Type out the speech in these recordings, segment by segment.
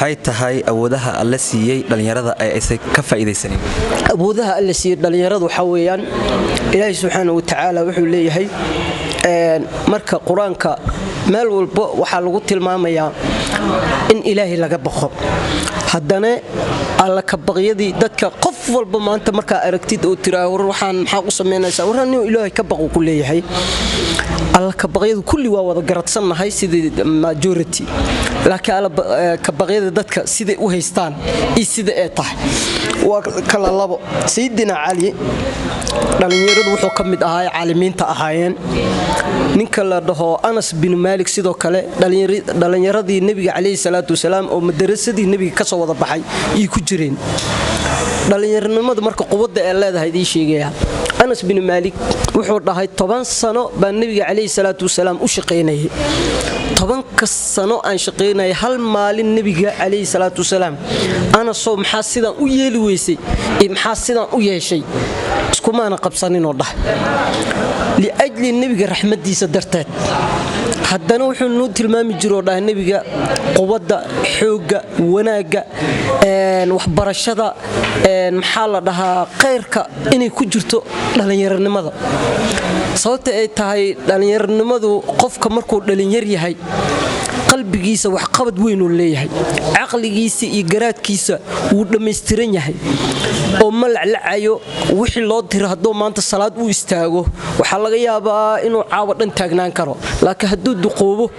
Maxay tahay awoodaha Alle siiyey dhallinyarada ee aysan ka faa'iidaysanin? Awoodaha Alle siiyey dhallinyaradu waxaa weeyaan, Ilaahay subxaana wa tacaala wuxuu leeyahay, marka Qur-aanka meel walba waxaa lagu tilmaamayaa in Ilaahay laga baqo. Haddana Alla kabaqyadii dadka, qof walba maanta markaa aragtid oo tiraa, "War, waxaan maxaa u samaynaysaa?" "War, nin Ilaahay ka baqu," ku leeyahay. Alla kabaqyadu kulli waa wada garadsannahay sidii majority, laakiin Alla kabaqyada dadka siday u haystaan iyo sida ay tahay waa kala labo. Sayidina Cali dhallinyaradu wuxuu ka mid ahaa caalimiinta ahaayeen. Ninka la dhaho Anas bin Maalik sidoo kale dhallinyaradii Nebiga calayhi salaatu wasalaam oo madarasadii Nebiga ka soo wada baxay iyo ku jireen. Dhallinyaronimadu marka quwadda ee leedahay idii sheegaya. Anas bin Maalik wuxuu dhahay, 10 sano baa Nebiga calayhi salaatu wasalaam u shaqaynayay. 10-ka sano aan shaqaynayay, hal maalin Nebiga calayhi salaatu wasalaam, "Anasow, maxaa sidaan u yeeli weysay iyo maxaa sidaan u yeeshay?" iskumaana qabsaninoo dhah, liajli Nebiga raxmadiisa darteed. Haddana wuxuu nuu tilmaami jiroo dhahay Nebiga quwadda, xoogga, wanaagga, waxbarashada, maxaa la dhahaa, khayrka inay ku jirto dhallinyaronimada. Sababta ay tahay dhallinyaronimadu, qofka markuu dhallinyar yahay qalbigiisa waxqabad weynuu leeyahay, caqligiisa iyo garaadkiisa wuu dhammaystiran yahay oo ma laclacayo. Wixii loo diro, hadduu maanta salaad u istaago, waxaa laga yaabaa inuu caawa dhan taagnaan karo. Laakiin hadduu duqoobo,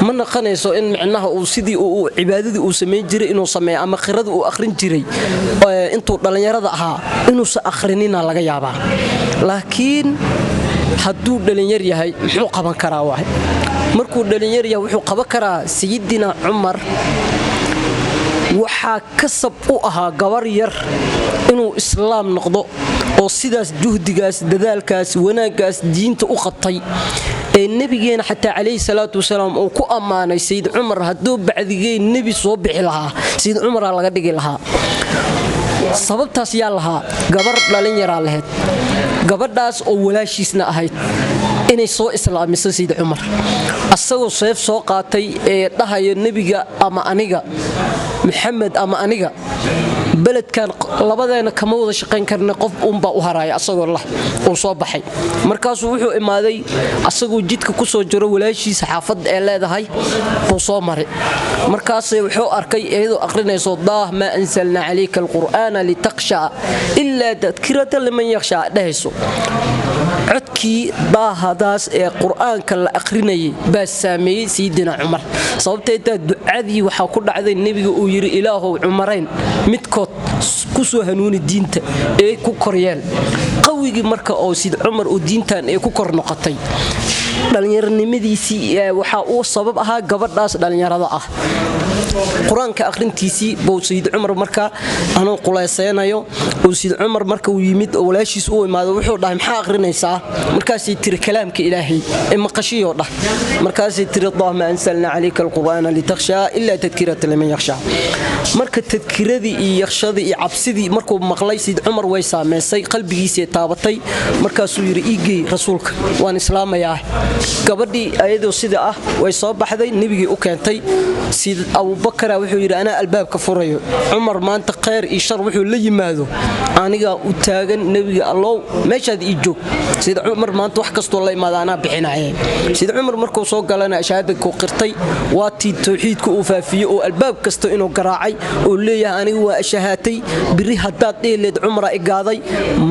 ma naqanayso in micnaha uu sidii cibaadadii uu samayn jiray inuu sameeyo, ama qirada uu akhrin jiray intuu dhallinyarada ahaa inuusan akhrinina laga yaabaa. Laakiin hadduu dhalinyar yahay, muxuu qaban karaa? Waay, markuu dhalinyar yahay wuxuu qaban karaa. Sayidina Cumar waxaa kasab u ahaa gabar yar inuu islaam noqdo, oo sidaas juhdigaas, dadaalkaas, wanaaggaas diinta u qabtay ee nebigeena xataa calayhi salaatu wasalaam uu ku ammaanay Sayid Cumar, hadduu bacdigey nebi soo bixi lahaa, Sayid Cumaraa laga dhigi lahaa. Sababtaas yaa lahaa? Gabar dhalinyaraa lahayd, gabadhaas oo walaashiisna ahayd inay soo islaamiso Sayid Cumar, asagoo seef soo qaatay ee dhahaya, "Nebiga ama aniga, Maxamed ama aniga, beledkan labadeena kama wada shaqayn karna, qof uunbaa u haraya," asagoo lah uu soo baxay. Markaasuu wuxuu imaaday, asagoo jidka ku soo jiro, walaashiisa xaafadda ee leedahay buu soo maray. Markaase wuxuu arkay iyadoo akhrinayso, "Daah maa anzalnaa calayka alqur'aana litakhshaa ilaa tadkiratan liman yakhshaa," dhehayso. Codkii daahadaas ee Qur'aanka la akhrinayay baa saameeyey Sayidina Cumar. Sababtaytaa ducadii waxaa ku dhacday Nebiga uu yidhi, "Ilaahow, Cumarayn midkood ku soo hanuuni diinta ee ku koryeel." Qawigii marka oo Sayid Cumar uu diintan ee ku kor noqotay dhallinyaronimadiisii waxaa uu sabab ahaa gabadhaas dhallinyarada ah. Qur-aanka akhrintiisii buu Sayid Cumar markaa anuu qulaysaynayo uu Sayid Cumar marka uu yimid oo walaashiis u imaado, wuxuu dhahay, "Maxaa akhrinaysaa?" Markaasay tiri, "Kalaamka Ilaahay ee maqashiyoo," dhah. Markaasay tiri, "Allahuma anzalna calayka alqur'aana litakhshaa ilaa tadkirata liman yakhshaa." Marka tadkiradii iyo yakhshadii iyo cabsidii markuu maqlay Sayid Cumar way saameysay, qalbigiisii taabatay. Markaasuu yidhi, "Iigey Rasuulka, waan islaamayaa." Gabadhii ayadoo sida ah way soo baxday, nebigii u keentay. Sayid Abubakara wuxuu yidhi, "Anaa albaabka furayo. Cumar maanta khayr iyo shar wuxuu la yimaado anigaa u taagan. Nebiga Allow, meeshaad ii joog. Sayid Cumar maanta wax kastoo la imaada anaa bixinaye." Sayid Cumar markuu soo galana shahaadadku qirtay. Waa tii tawxiidka uu faafiyey oo albaab kasta inuu garaacay oo leeyahay, "Aniga waa shahaatay. Biri haddaad dhihi leed Cumara i gaaday,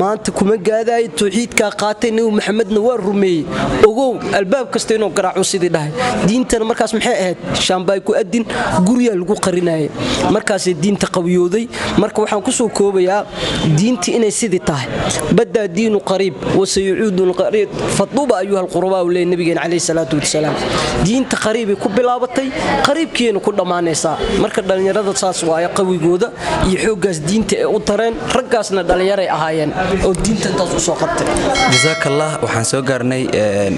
maanta kuma gaadaayo. Tawxiidkaa qaatay, Nebi Maxamedna waa rumeeyey. Ogow." Albaab kasta inuu garaaco sidii dhahay. Diintana markaas maxay ahayd? Shaambaay ku adin, guryaa lagu qarinayay. Markaasay diinta qawiyooday. Marka waxaan kusoo koobayaa diintii inay sidii tahay. "Badaa diinu qariib wasayucuudu qariib, faduuba ayuha alqurabaa," uu leeyay nabigeena calayhi salaatu wasalaam. Diinta qariibay ku bilaabatay, qariibkiina ku dhammaanaysaa. Marka dhallinyarada saas waaye qawigooda iyo xooggaas diinta ay u tareen. Raggaasna dhallinyaray ahaayeen oo diinta intaas u soo qabtay. Jasaakallah. Waxaan soo gaarnay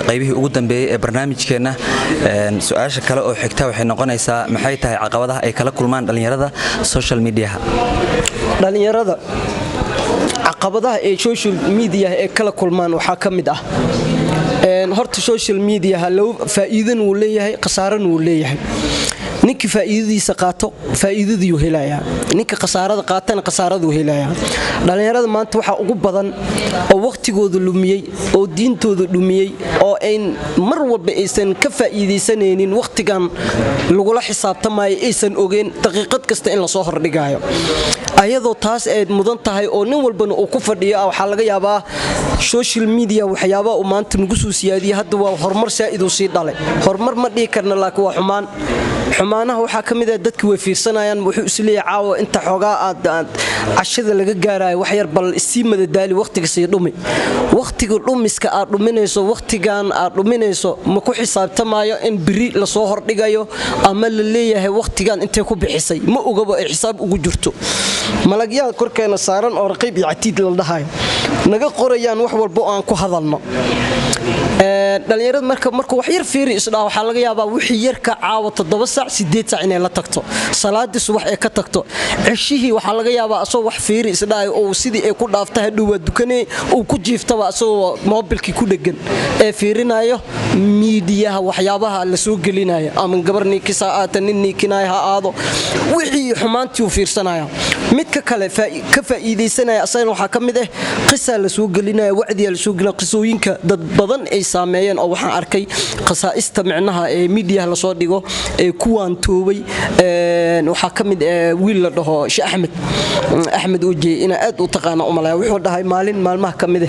qaybihii ugu dambeeyey ee barnaamijkeenna. Su-aasha kale oo xigta waxay noqonaysaa, maxay tahay caqabadaha ay kala kulmaan dhallinyarada social mediaha? Dhallinyarada caqabadaha ee social mediaha ee kala kulmaan waxaa ka mid ah, horta social mediaha laba faa'iidana wuu leeyahay, khasaarana wuu leeyahay. Ninkii faa'iidadiisa qaato faa'iidadiyuu helayaa, ninka khasaarada qaatana khasaaraduu helayaa. Dhallinyarada maanta waxaa ugu badan oo wakhtigooda lumiyey oo diintooda dhumiyey oo ayn mar walba aysan ka faa'iidaysanaynin, wakhtigan lagula xisaabtamayo aysan ogeyn daqiiqad kasta in lasoo hordhigaayo. Ayadoo taas ay mudan tahay oo nin walbana uu ku fadhiyo, waxaa laga yaabaa social media waxyaabaha uu maanta nagu soo siyaadiyey. Hadda waa horumar saa'iduu sii dhalay. Horumar ma dhihi karna, laakiin waa xumaan. Xumaanaha waxaa ka mid ah dadki way fiirsanayaan. Wuxuu isleeyahay, caawa inta xoogaa aad cashada laga gaarayo wax yar bal isii madadaali, wakhtiga sii dhumi. Wakhtiga dhumiska aad dhuminayso, wakhtigan aad dhuminayso, ma ku xisaabtamayo in biri lasoo hordhigayo ama la leeyahay wakhtigan intay ku bixisay. Ma ogaba ay xisaab ugu jirto malagyaha korkeena saaran oo raqiib iyo catiid la dhahayo, naga qorayaan wax walba oo aan ku hadalno. Dhalinyarada marka markuu wax yar fiiri isdhaa, waxaa laga yaabaa wixii yarka caawa 7 saac, 8 saac inay la tagto, salaadii subax ee ka tagto, ceshihii. Waxaa laga yaabaa asagoo wax fiiri isdhaay oo sidii ay ku dhaafta, hadhow waa dukanay, uu ku jiiftaba asagoo moobilkii ku dhegan ee fiirinayo miidiyaha waxyaabaha la soo gelinayo, ama gabar niikisa aata, nin niikinaya ha aado, wixii xumaantii uu fiirsanaya. Midka kale ka faa'iidaysanaya asagana waxaa ka mid ah qisaa la soo gelinaya, wacdiyaa la soo gelinaya, qisooyinka dad badan ay saameeyeen oo waxaan arkay qasaa'ista micnaha ee miidiyaha lasoo dhigo ee kuwaan toobay. Waxaa ka mid wiil la dhaho Sheekh Axmed Axmed Oje, inaa aad u taqaana u malaya. Wuxuu dhahay, maalin maalmaha ka mid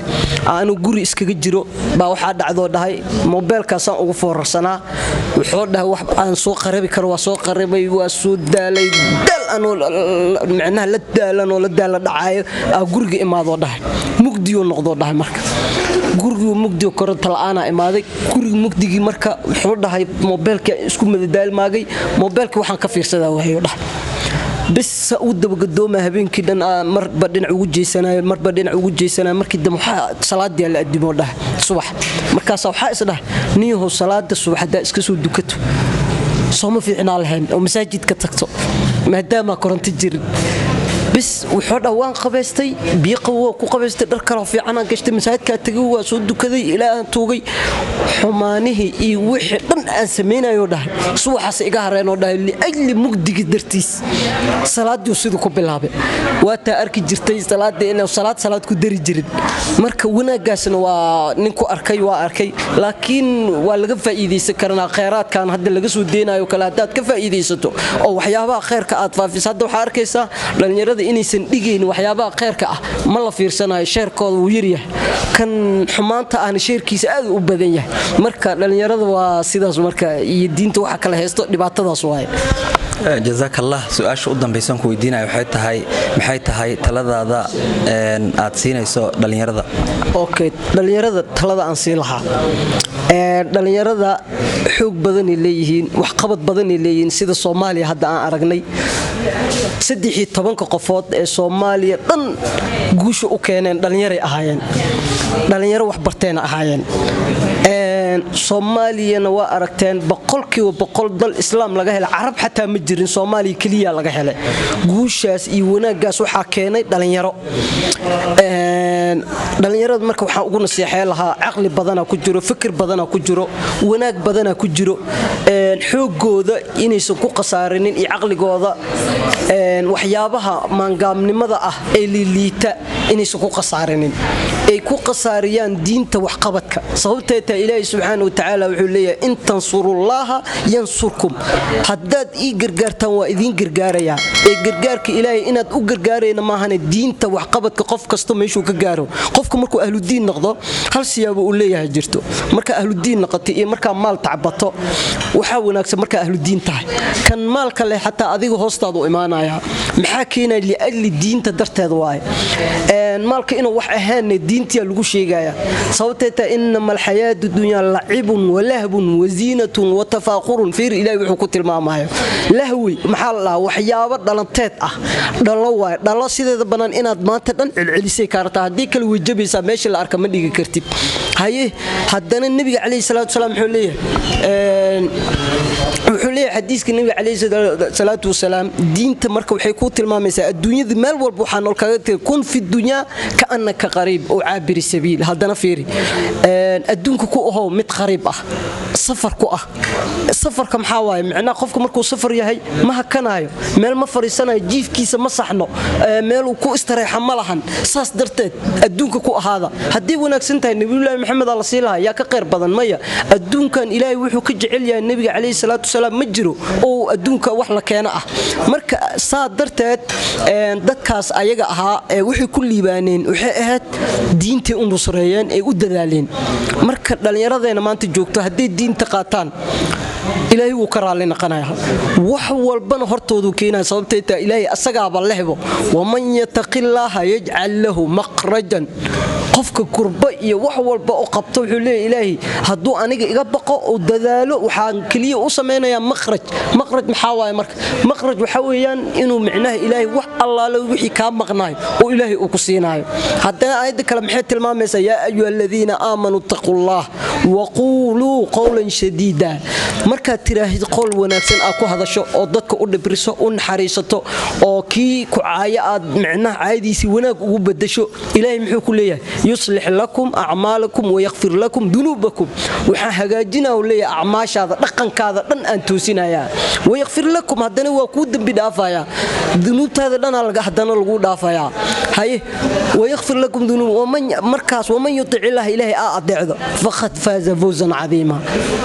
ah anuu guri iskaga jiro baa waxaa dhacdoo dhahay moobeelkaasaan ugu foorarsanaa. Wuxuu dhahay, wax aan soo qarabi karo waa soo qarabay, waa soo daalay, daal anoo micnaha la daalan oo la daala dhacayo aa guriga imaadoo dhahay. Mugdiyuu noqdoo dhahay. Marka gurigii mugdiga, koronto la'aanaa imaaday guriga mugdigii. Marka wuxuu dhahay, moobeelkii isku madadaalmaagay, moobeelkii waxaan ka fiirsadaa waayuu dhahay. Bis u dabagadooma habeenkii dhan, marba dhinac ugu jeysanayo, marba dhinac ugu jeysanayo. Markii dambe waxaa salaadii la addimo dhahay subax. Markaasa waxaa is dhahay, niyahow, salaada subax haddaa iska soo dukato sooma fiicnaa lahayn oo masaajidka tagto, maadaamaa koronto jirin? Bis wuxuu dha, waan qabaystay, biyo qabow waa ku qabaystay, dhar kaloo fiicanaan gashtay, masaajidkaa tagay, waa soo dukaday, ilaahaan tuugay. Xumaanihii iyo wixii dhan aan samaynayoo dhahay subaxaas iga hareenoo dhahay, liajli mugdigi dartiis. Salaadii siduu ku bilaabay waataa arki jirtay salaadii inuu salaad salaad ku dari jirin. Marka wanaaggaasna waa ninku arkay, waa arkay, laakiin waa laga faa'iidaysan karanaa kheyraadkan hadda laga soo deenayo kale. Haddaad ka faa'iidaysato oo waxyaabaha kheyrka aad faafiso, hadda waxaa arkaysaa dhallinyarada inaysan dhigaynin waxyaabaha kheyrka ah. Ma la fiirsanayo, share-kooda wuu yaryahay, kan xumaanta ahna share-kiisa aad u badan yahay. Marka dhallinyarada waa sidaas. Marka iyo diinta waxa kala haysto dhibaatadaas waaye. Jazaak Allah. Su-aasha u dambaysan ku weydiinaya waxay tahay, maxay tahay taladaada aad siinayso dhallinyarada? Okay, dhallinyarada talada aan siin lahaa, dhallinyarada xoog badanay leeyihiin, waxqabad badanay leeyihiin. Sida Soomaaliya hadda aan aragnay, 13-ka qofood ee Soomaaliya dhan guusha u keeneen dhallinyaray ahaayeen, dhallinyaro waxbarteena ahaayeen. Soomaaliyana waa aragteen, 100% dal islaam laga helay, Carab xataa ma jirin, Soomaaliya keliya laga helay. Guushaas iyo wanaaggaas waxaa keenay dhalinyaro. Dhallinyarada marka waxaan ugu nasiixee lahaa, caqli badanaa ku jiro, fikir badanaa ku jiro, wanaag badanaa ku jiro. Xoogooda inaysan ku khasaarinin iyo caqligooda waxyaabaha maangaabnimada ah ee liiliita inaysan ku khasaarinin, ay ku khasaariyaan diinta waxqabadka. Sababtee taa, Ilaahay subxaana wa tacaala wuxuu leeyahay, "In tansurullaaha yansurkum." Haddaad ii gargaartaan, waa idiin gargaarayaa. Ee gargaarka Ilaahay inaad u gargaarayna maahane, diinta waxqabadka qof kasta meeshuu ka gaaro. Qofka markuu ahludiin noqdo, hal siyaabo uu leeyahay jirto: markaa ahludiin noqoto iyo markaa maal tacbato. Waxaa wanaagsan markaa ahludiin tahay, kan maalka leh xataa adiga hoostaadu imaanaya. Maxaa keenaya? Liajli diinta darteed waaye. Maalka inuu wax ahaanne diintiyaa lagu sheegaya. Sababtee taa, "Inama alxayaatu dunyaa lacibun walahbun waziinatun watafaaqurun." Fiir Ilahi wuxuu ku tilmaamayo lahwi. Maxaa la dhahaa? Waxyaabo dhalanteed ah, dhalo waaye. Dhalo sideeda bannaan inaad maanta dhan celcelisay kaartaa, haddii kale way jabaysaa, meesha la arka ma dhigi kartid. Haye, haddana Nebiga calayhi salaatu wasalaam wuxuu leeyahay Leeyahay xadiiska nabiga calayhi salaatu wasalaam, diinta marka waxay kuu tilmaamaysaa adduunyada meel walba waxaa nool kaga tegay: kun fi dunyaa kaannaka qariib oo caabiri sabiil. Haddana fiiri, adduunka ku ahow mid qariib ah, safar ku ah. Safarka maxaa waaye? Micnaha qofka markuu safar yahay ma hakanaayo, meel ma fariisanayo, jiifkiisa ma saxno, meeluu ku istareexa ma lahan. Saas darteed adduunka ku ahaada haddii wanaagsan tahay. Nabiyullaahi Maxamed aa la sii lahaa, yaa ka qayr badan? Maya. Adduunkan Ilaahay wuxuu ka jecel yahay nebiga calayhi salaatu wasalaam ma jiro oo adduunka wax la keeno ah. Marka saa darteed dadkaas ayaga ahaa ee waxay ku liibaaneen waxay ahayd diintay u nusreeyeen ee u dadaaleen. Marka dhallinyaradeena maanta joogto hadday diinta qaataan, Ilaahay wuu ka raalli naqanaya, wax walbana hortooduu keenaya. Sababtay taa Ilaahay asagaaba lehbo: waman yataqillaaha yajcal lahu maqrajan. Qofka kurba iyo wax walba u qabto, wuxuu leeyahy Ilaahay, hadduu aniga iga baqo oo dadaalo, waxaan keliya u samaynayaa maqraj. Maqraj maxaa waaye? Marka maqraj waxaa weeyaan inuu micnaha Ilaahay wax allaale wixii kaa maqnaayo oo Ilaahay uu ku siinaayo. Haddana aayadda kale maxay tilmaamaysaa? Yaa ayuha aladiina aamanuu ittaquu llah waquuluu qowlan shadiida. Markaad tiraahid qowl wanaagsan aad ku hadasho oo dadka u dhibriso, u naxariisato, oo kii ku caayo aad micnaha caayadiisii wanaag ugu badasho, Ilaahay muxuu ku leeyahay? Yuslix lakum acmaalakum wayakfir lakum dunuubakum. Waxaan hagaajinaa uu leeyahay acmaashaada, dhaqankaada dhan aan toosinayaa. Wayakfir lakum, haddana waa kuu dembi dhaafayaa, dunuubtaada dhan haddana lagu dhaafayaa. Haye, wayakfir lakum dunuub. Markaas waman yutic illaah, Ilaahay aa adeecdo, faqad faaza fawzan cadiima.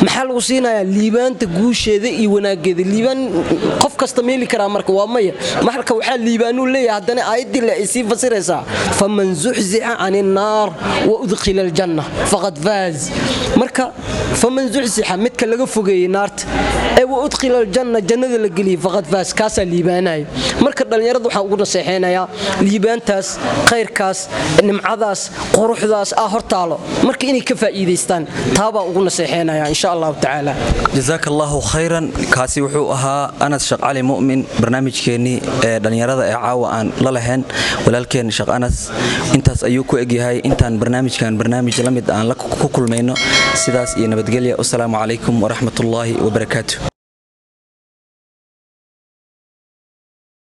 Maxaa lagu siinayaa? Liibaanta guusheeda iyo wanaageeda. Liibaan qof kasta meeli karaa? Marka waa maya. Marka waxaa liibaanuu leeyahay, haddana aayaddii le ay sii fasiraysaa: faman zuxzixa can innaar wa udkhila aljanna faqad faaz. Marka faman zuxzixa, midka laga fogeeyey naarta ee wa udkhila aljanna, jannada la geliyey, faqad faaz, kaasaa liibaanaya. Marka dhallinyarada waxaan ugu naseexeynayaa liibaantaas, khayrkaas, nimcadaas, quruxdaas ah hortaalo, marka inay ka faa'iidaystaan taabaa ugu naseexeynaya, insha Allahu tacaala. Jazaaka Allahu khayran. Kaasi wuxuu ahaa Anas Sheekh Cali Mu'min. Barnaamijkeennii ee dhallinyarada ee caawa aan la lahayn walaalkeen Sheekh Anas intaas ayuu ku egyahay. Intaan barnaamijkan barnaamij la mid aan ku kulmayno, sidaas iyo nabadgelya. Wasalaamu calaykum waraxmatullaahi wabarakaatu.